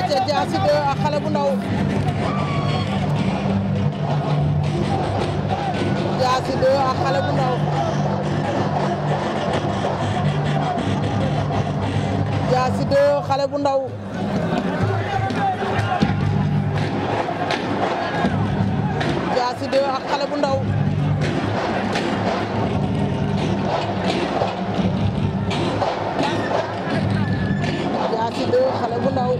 aca Diassy 2 ak xale bu ndaw Diassy 2 ak xale bu ndaw Diassy 2 xale bu ndaw Diassy 2 ak xale bu ndaw Diassy 2 xale bu ndaw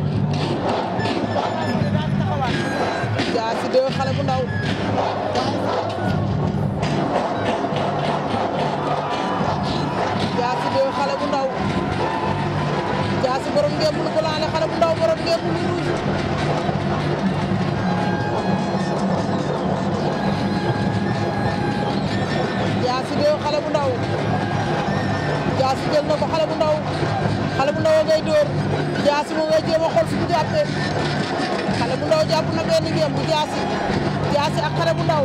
Diassy 2 xale bu ndaw Diassy 2 xale bu ndaw Diassy borom ngeen lu ko laale xale bu ndaw borom ngeen lu rouge Diassy 2 xale bu ndaw Diassy jël na ko xale bu ndaw ngay dóor Diassy moo ngay jéem a xool fu mu jàppee xale bu ndaw jàpp na benn ngeen bu Diassy ak xale bu ndaw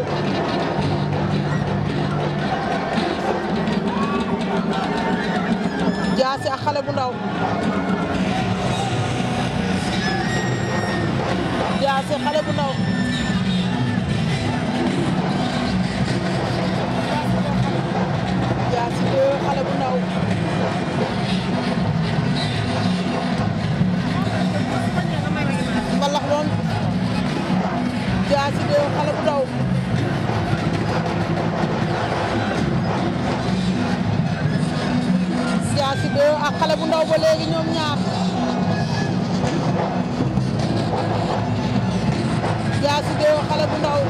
Diassy ak xale bu ndaw Diassy xale bu ndaw Diassy 2 xale bu ndaw mbalax loon Diassy 2 xale bu ndaw Diassy 2 ak xale bu ndaw ba léegi ñoom ñaar Diassy 2 xale bu ndaw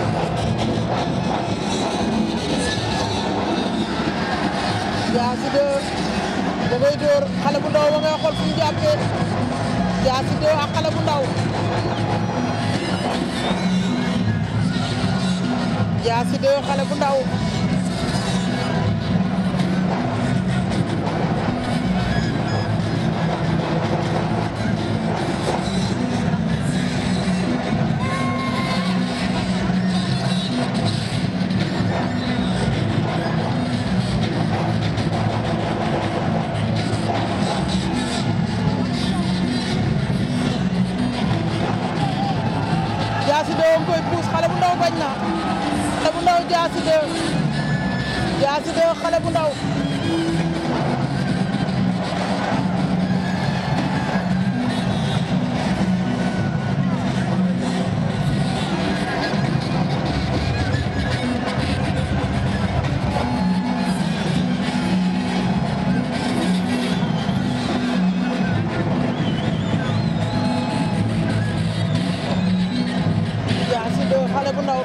Diassy 2 da ngay dóor xale bu ndaw ba ngay xool fu mu jàppee Diassy 2 ak xale bu ndaw Diassy 2 xale bu ndaw Diassy 2 koy puus xale bu ndaw bañ na xale bu ndaw Diassy 2 Diassy 2 xale bu ndaw xale bu ndaw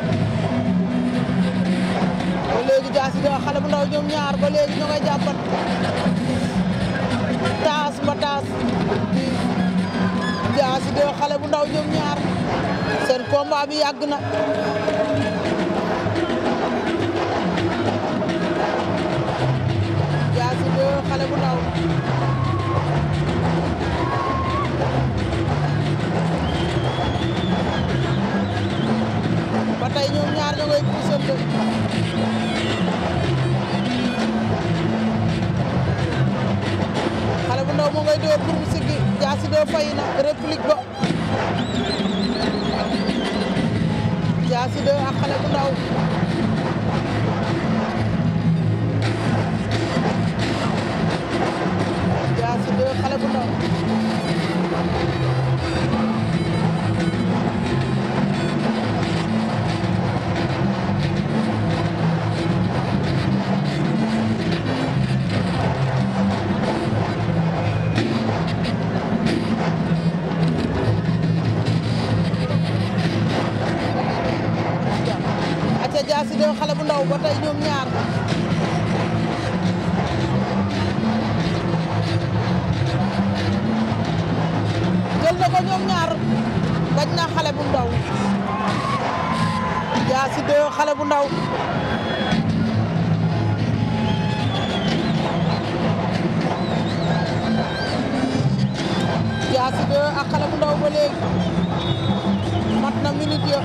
ba léegi Diassy 2 xale bu ndaw ñoom ñaar ba léegi ñoo ngay jàppat taas ba taas Diassy 2 xale bu ndaw ñoom ñaar seen combat bi yàgg na Diassy 2 xale bu ndaw ba tey ñoom ñaar ñoo ngay puusante xale bu ndaw moo ngay door pour mu siggi Diassy 2 fay na réplique ba Diassy 2 ak xale bu ndaw Diassy 2 xale bu ndaw Diassy 2 xale bu ndaw ba tey ñoom ñaar jël na ko ñoom ñaar bañ na xale bu ndaw Diassy 2 xale bu ndaw Diassy 2 ak xale bu ndaw ba léegi mat na minute ya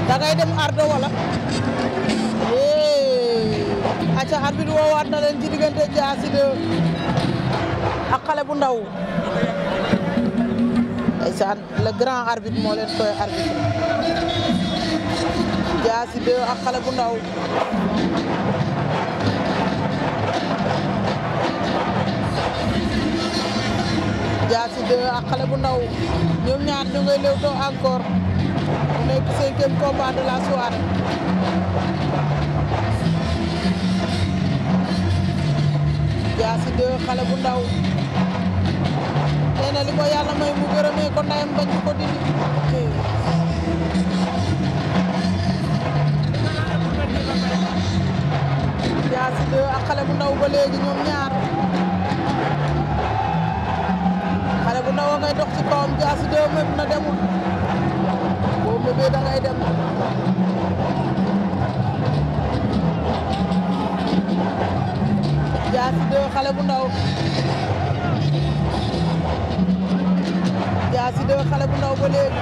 da ngay dem ardo wala aca arbitre woowaat na leen ci diggante Diassy 2 ak xale bu ndaw ndeysaan le grand arbitre moo leen koy arbitre Diassy 2 ak xale bu ndaw Diassy 2 ak xale bu ndaw ñoom ñaar ñu ngay lewtoo encore mu nekk 5e combat de la soirée Diassy 2 xale bu ndaw nee na li ko yàlla may mu gërëmee ko ndayam bañ ko dindi Diassy 2 ak xale bu ndaw ba léegi ñoom ñaar xale bu ndaw a ngay dox ci kawam Diassy 2 mépp na demul boo mébee da ngay dem Diassy 2 xale bu ndaw Diassy 2 xale bu ndaw ba léegi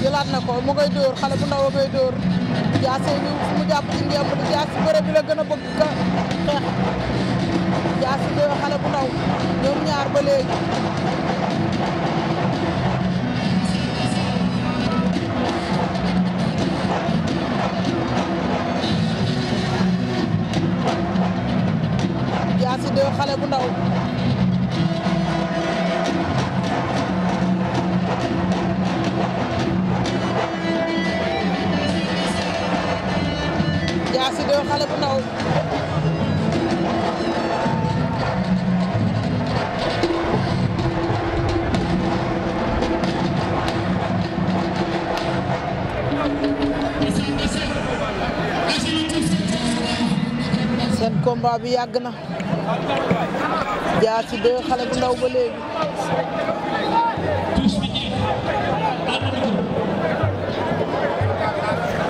jëlaat na ko mu ngay dóor xale bu ndaw a ngay dóor Diassy ñu fu mu jàpp ci ngemb li Diassy bëre bi la gën a bëgg ka xeex Diassy 2 xale bu ndaw ñoom ñaar ba léegi Diassy 2 xale bu ndaw Diassy 2 xale bu ndaw seen combat bi yàgg na Diassy 2 xale bu ndaw ba léegi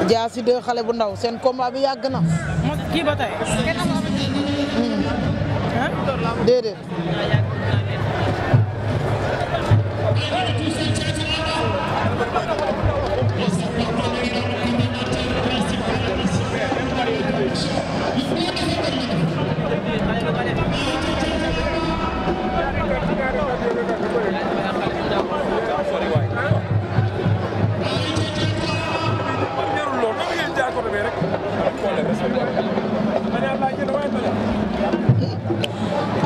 Diassy 2 xale bu ndaw seen combat bi yàgg na kii ba tey déedéet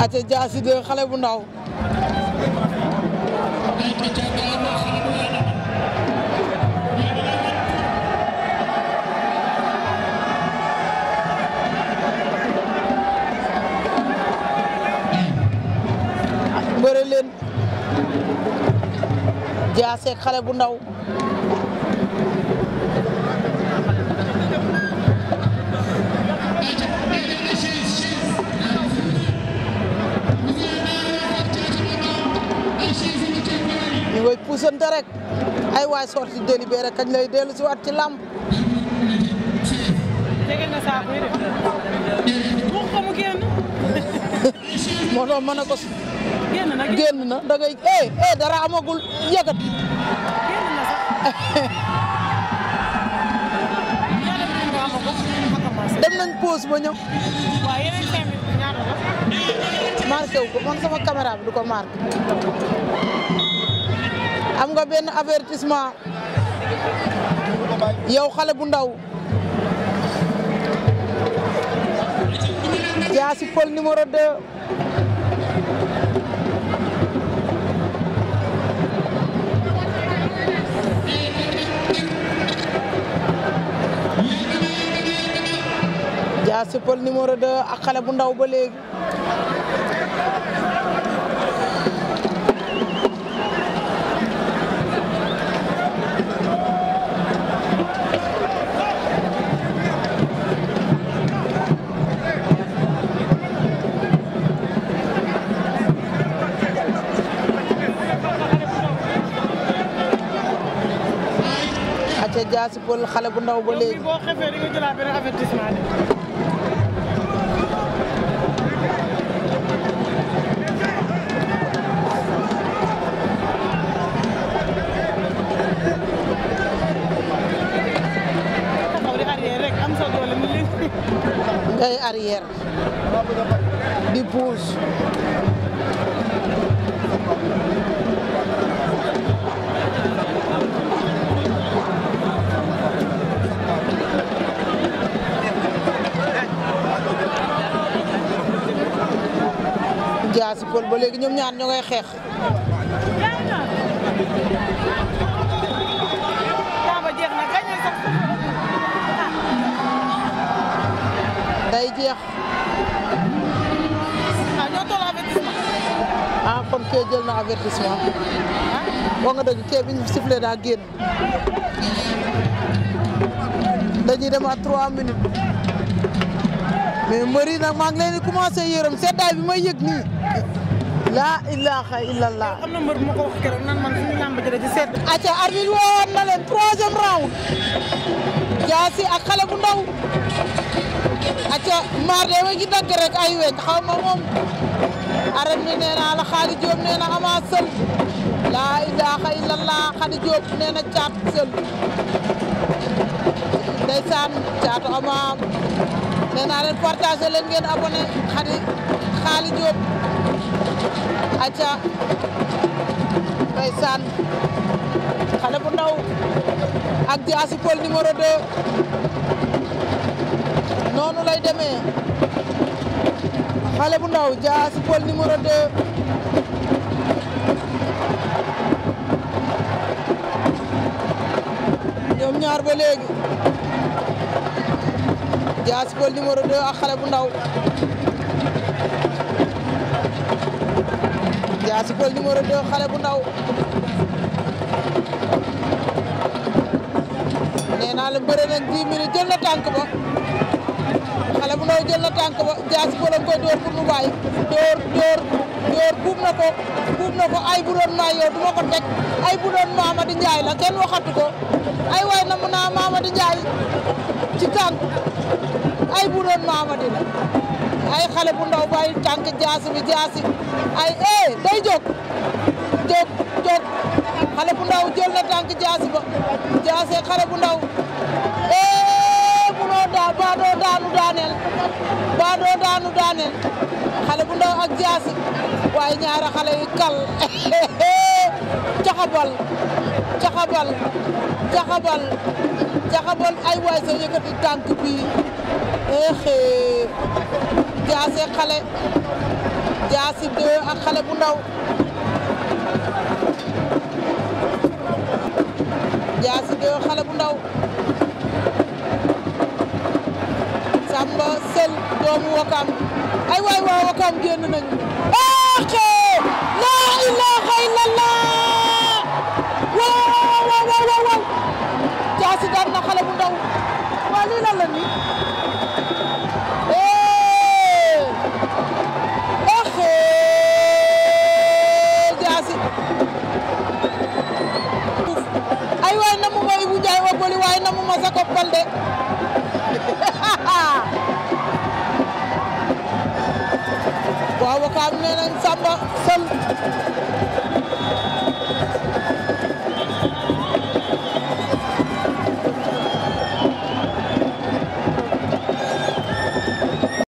ate Diassy 2 xale bu ndaw bëre leen Diassy xale bu ndaw ñu koy puusante rek ay waay sorti délibéré kañ lay dellu si waat ci làmb jege nga saako yi de bu ko mu génn moo tax mën a ko génn na da ngay dara amagul yëgat génn na sax dem nañ pause ba ñëw waaw yeneen 5 minutes ñaata la marqué wu ko man sama caméra bi du ko marqué am nga benn avertissement yow xale bu ndaw Diassy Peulh numéro 2 Diassy Peulh numéro 2 ak xale bu ndaw ba léegi Diassy Peulh xale bu ndaw ba léegi boo xefee di nga jëlaat benn avertissement de arrière di pousse Diassy Peulh ba léegi ñoom ñaar ñoo ngay xeex day jeex ñoo toll avertissement. kon kee jël na avertissement boo nga dëgg kee bi ñu sifflé daa génn dañuy dem à 3 minutes mais mbëri nag maa ngi leen di commencé yërëm seddaay bi may yëg nii laa ilaha illallah. am na mbër bu ma ko wax keroog nan man suñu lamb jëlee ci sedd. acca arbitre woon na leen 3e round Diassy ak xale bu ndaw acca maar de ma ngi dagg rek ay weñ xaw ma moom arène bi nee naa la Khady Diop nee na ama sël laa ilaha illallah Khady Diop nee na caat sël ndeysaan caatu ama nee naa leen partagé leen ngeen abonné Khady Diop acca ndeysaan xale bu ndaw ak Diassy Peulh numéro 2 noonu lay demee xale bu ndaw Diassy Peulh numéro 2 ñoom ñaar ba léegi Diassy Peulh numéro 2 ak xale bu ndaw Diassy Peulh numéro 2 xale bu ndaw nee naa la bëre nañ 10 minutes jël na tànk ba xale bu ndaw jël na tànk ba Diassy Peulh koy door pour mu bàyyi door buub na ko ay bu doon maa yow du ma ko teg ay bu doon Mamady Ndiaye la kenn waxatu ko ay waay na mu naa Mamady Ndiaye ci tànk ay bu doon Mamady la ay xale bu ndaw bàyyi tànk Diassy bi Diassy ay day jóg xale bu ndaw jël na tànk Diassy ba Diassy xale bu ndaw munoo ba doo daanu daaneel xale bu ndaw ak Diassy waaye ñaari xale yi kal caxabal ay waay sa yëkkati tànk bi Diassy xale Diassy 2 ak xale bu ndaw Diassy 2 xale bu ndaw Samba Sel doomu Wakam ay waay waa Wakam génn nañu la ilaha illallah waaw Diassy daan na xale bu ndaw waa lii lan la nii Diassy ay waay namu ma Ibou Ndiaye Obali waaye namu ma Jacob Baldé waaw Wakam nee nañ Samba Sel